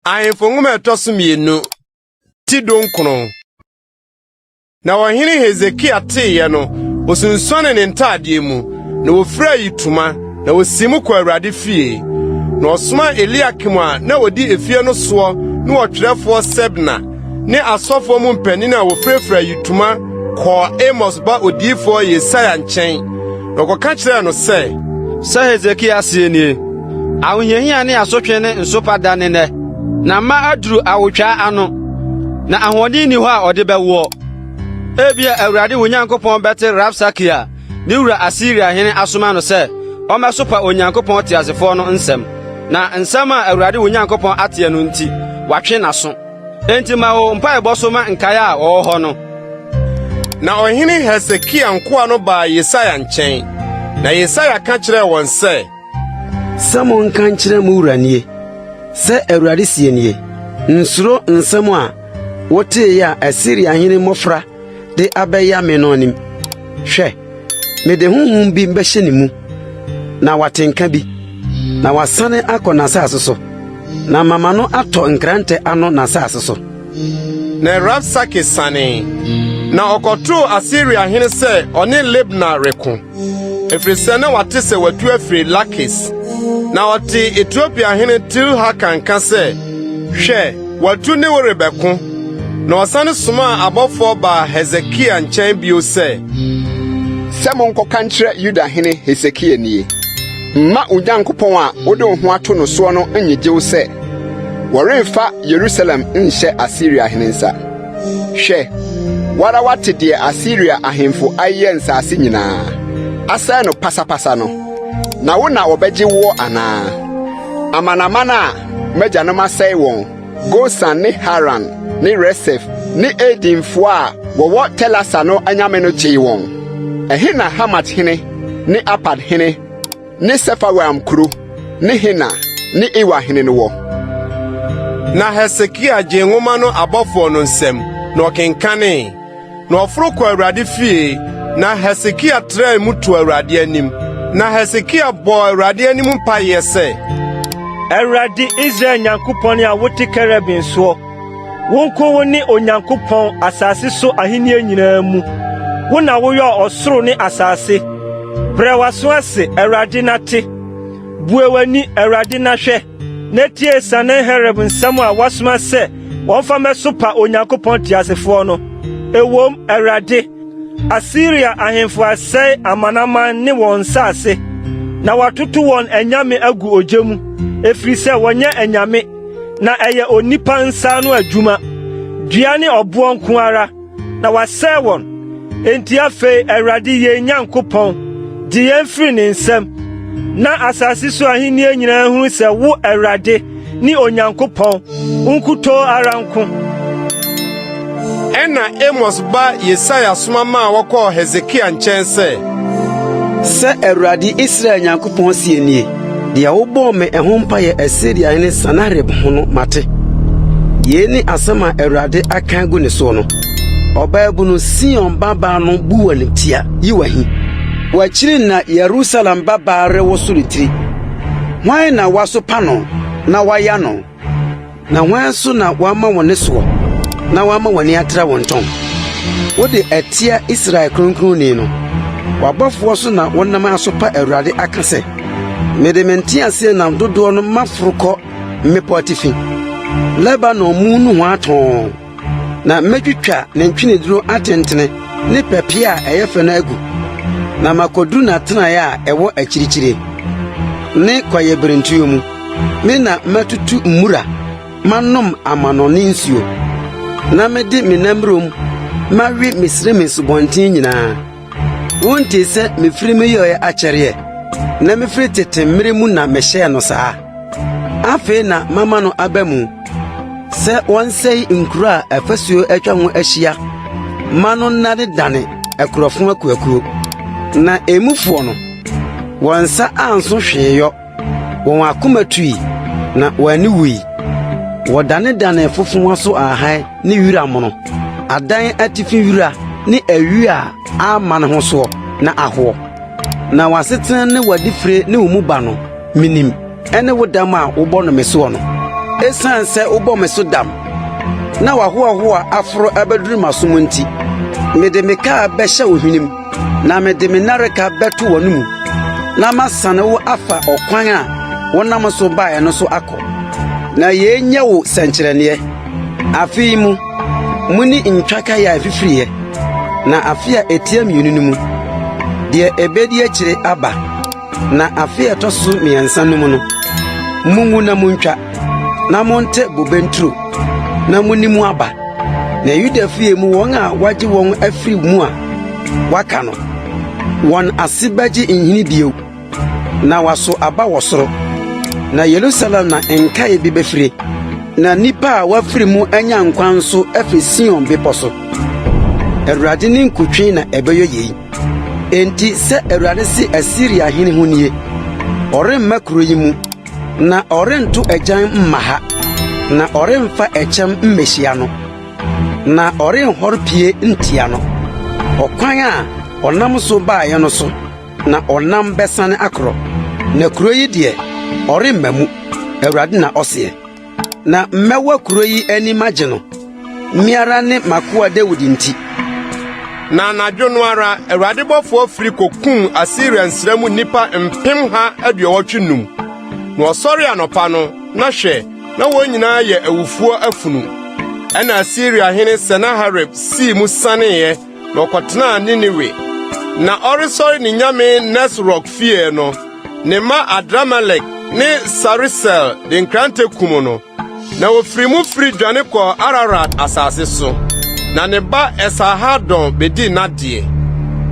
Ahemfo Nwoma a ɛtɔ so mmienu, ti 19. Na ɔhene Hesekia teeɛ no, osunsuanee ne ntadeɛ mu, na ofiraa ayitoma, na osiim kɔɔ Awurade fie. Na ɔsomaa Eliakim a na odi efie no soɔ ne ɔtwerɛfoɔ Sebna ne asɔfoɔ mu mpanin a wofurafura ayitoma kɔɔ Amos ba odiyifoɔ Yesaia nkyɛn, na ɔkɔka kyerɛɛ no sɛ, Sɛ Hesekia seɛ nie, Ahohiahia ne asotwe ne nsopa da ne nnɛ, na mma aduru awotwaa ano, na ahoɔden nni hɔ a ɔde bɛwoɔ. Ebia Awurade wo Nyankopɔn bɛte Rabsake a ne wura Asiria hene asoma no sɛ ɔmmɛsopa Onyankopɔn teasefoɔ no nsɛm, na nsɛm a Awurade wo Nyankopɔn ateɛ no nti, watwe n'aso. Enti ma wo mpaebɔ so ma nkae a wɔwɔ hɔ no. Na ɔhene Hesekia nkoa no baa Yesaia nkyɛn, na Yesaia ka kyerɛɛ wɔn sɛ, Sɛ monka nkyerɛ mo wura nie, 'Sɛ Awurade seɛ nie, Nsuro nsɛm a woteeɛ a Asiriahene mmofra de abɛya me no anim. Hwɛ, mede honhom bi bɛhyɛ ne mu, na wate nka bi, na wasane akɔ n'asase so, na mama no atɔ nkrante ano n'asase so. Na Rabsake sanee, na ɔkɔtoo Asiria hene sɛ ɔne Libna reko, ɛfiri sɛ na wate sɛ watu afiri Lakis. Na ɔtee Etiopia hene Tirhaka nka sɛ, Hwɛ, watu ne wo rebɛko. Na ɔsane somaa abɔfoɔ baa Hesekia nkyɛn bio sɛ, Sɛ monkɔka nkyerɛ Yuda hene Hesekia nie, Mma wo Nyankopɔn a wode wo ho ato no soɔ no nnyegye wo sɛ, wɔremfa Yerusalem nhyɛ Asiria hene nsa. Hwɛ, wo ara woate deɛ Asiria ahemfo ayeyɛ nsase nyinaa, asɛe no pasapasa no, na wo na wɔbɛgye woɔ anaa? Amanaman a m'agyanom asɛe wɔn, Gosan ne Haran ne Resef ne Edenfoɔ a wɔwɔ Telasar no anyame no gyee wɔn? Ɛhe na Hamat hene ne Arpad hene ne Sefarwaim kuro ne Hena ne Iwa hene no wɔ? Na Hesekia gyee nwoma no abɔfoɔ no nsam, na ɔkenkanee. Na ɔforo kɔɔ Awurade fie, na Hesekia trɛɛ mu too Awurade anim. Na Hesekia bɔɔ Awurade anim mpaeɛ sɛ. Awurade Israel Nyankopɔn a wote kerubim soɔ, wo nko wo ne Onyankopɔn asase so ahenni nyinaa mu. Wo na woyɔɔ ɔsoro ne asase. Brɛ w'aso ase, Awurade, na te. Bue w'ani, Awurade, na hwɛ. Na tie Sanherib nsɛm a wasoma sɛ wɔmfa mmɛsopa Onyankopɔn teasefoɔ no. Ɛwom, Awurade, Asiria ahemfo asɛe amanaman ne wɔn nsase, na wɔatoto wɔn anyame agu ogya mu, ɛfiri sɛ wɔnyɛ anyame, na ɛyɛ onipa nsa ano adwuma, dua ne ɔboɔ nko ara. na wasɛe wɔn. Enti afei, Awurade yɛn Nyankopɔn, gye yɛn firi ne nsam, na asase so ahenni nyinaa nhunu sɛ wo, Awurade, ne Onyankopɔn, wo nkutoo ara nko. Ɛnna Amos ba Yesaia soma maa wɔkɔɔ Hesekia nkyɛn sɛ. Sɛ Awurade Israel Nyankopɔn seɛ nie, Deɛ wobɔɔ me ɛho mpaeɛ Asiriahene Sanaherib ho no, mate. Yei ne asɛm a Awurade aka agu ne soɔ no, Ɔbaabunu Sion babaa no bu w'animtia, yi w'ahi. W'akyiri na Yerusalem babaa rewoso ne tiri. Hwan na woasopa no na woaya no? Na hwan nso na wama wo nne soɔ na wama w'ani atra wo ntɔn? Wode atia Israel Kronkronni no. W'abɔfoɔ so na wonam asopa Awurade aka sɛ, 'Mede me nteaseɛnam dodoɔ no maforo kɔ mmepɔ atifi, Lebanon mu nohoa tɔnn. Na mɛtwitwa ne ntweneduro atentene ne pɛpɛ a ɛyɛ fɛ no agu, na makɔduru n'atenaeɛ a ɛwɔ akyirikyiri, ne kwaeɛbirentuo mu. Me na matutu mmura manom amannɔne nsuo, na mede me nammurom mawe Misraim nsubɔnten nyinaa. Wontee sɛ mefiri me yɔeɛ akyɛreɛ, na mefiri tete mmere mu na mehyɛɛ no saa? Afei na mama no aba mu sɛ wɔnsɛe nkuro a afasuo atwa ho ahyia ma no nnanedane akurɔfo akuakuo, na emufoɔ no, wɔn nsa anso hwee yɔ. Wɔn akoma tui, na wɔn ani wui. Wɔdanedanee fofowa so ahahan ne wira mono, adan atifi wira ne awi a amma ne ho soɔ na ahoɔ. Na w'asetena ne w'adifire ne wo mu ba no, minim, ɛne wo dam a wobɔ no me soɔ no. Esiane sɛ wobɔ me so dam na w'ahoahoa aforo abɛduru m'asom nti, mede me kaa bɛhyɛ wo hwenem na mede me nnareka bɛto w'anomu, na masane wo afa ɔkwan a wonam so baeɛ no so akɔ. Na yei nyɛ wo sɛnkyerɛnneɛ: Afe yi mu, munni ntwakaeɛ a ɛfifiriiɛ, na afe a ɛtia mmienu no mu, deɛ ɛbɛdi akyire aba. Na afe a ɛtɔ so mmiɛnsa no mu no, mungu na muntwa, na montɛ bobe nturo, na munni mu aba. Na Yuda fie mu wɔn a wɔagye wɔn afiri mu a wɔaka no, wɔn ase bɛgye nhini bio, na wɔaso aba wɔ soro. Na Yerusalem na nkae bi bɛfire, na nnipa a wɔafiri mu anya nkwa nso afi Sion bepɔ so. Awurade ninkutwe na ɛbɛyɛ yei. Enti sɛ Awurade se Asiria hene ho nie: Ɔremma kurow yi mu, na ɔrento agyan mma ha, na ɔremfa ɛkyɛm mmehyia no, na ɔrenhɔre pie ntia no. Ɔkwan a ɔnam so baeɛ no so na ɔnam bɛsane akorɔ, na kurow yi deɛ, ɔremma mu, Awurade na ɔseɛ. Na mɛwa kuro yi ani magye no, me ara ne m'akoa Dawid nti. Na anadwo no ara Awurade bɔfoɔ firi kokum Asiria nsra mu nnipa 185,000. Na wɔsɔree anɔpa no, na hwɛ, na wɔn nyinaa yɛ awufoɔ afunu. Ɛnna Asiria hene Senaherib sii mu saneeɛ, na ɔkɔtenaa Ninewe. Na ɔresɔre ne nyame Nesrok fie no, ne mma Adramelek ne Sareser de nkrante kum no, na wofii mu firi dwane kɔɔ Ararat asase so. Na ne ba Esarhadon bedii n'adeɛ.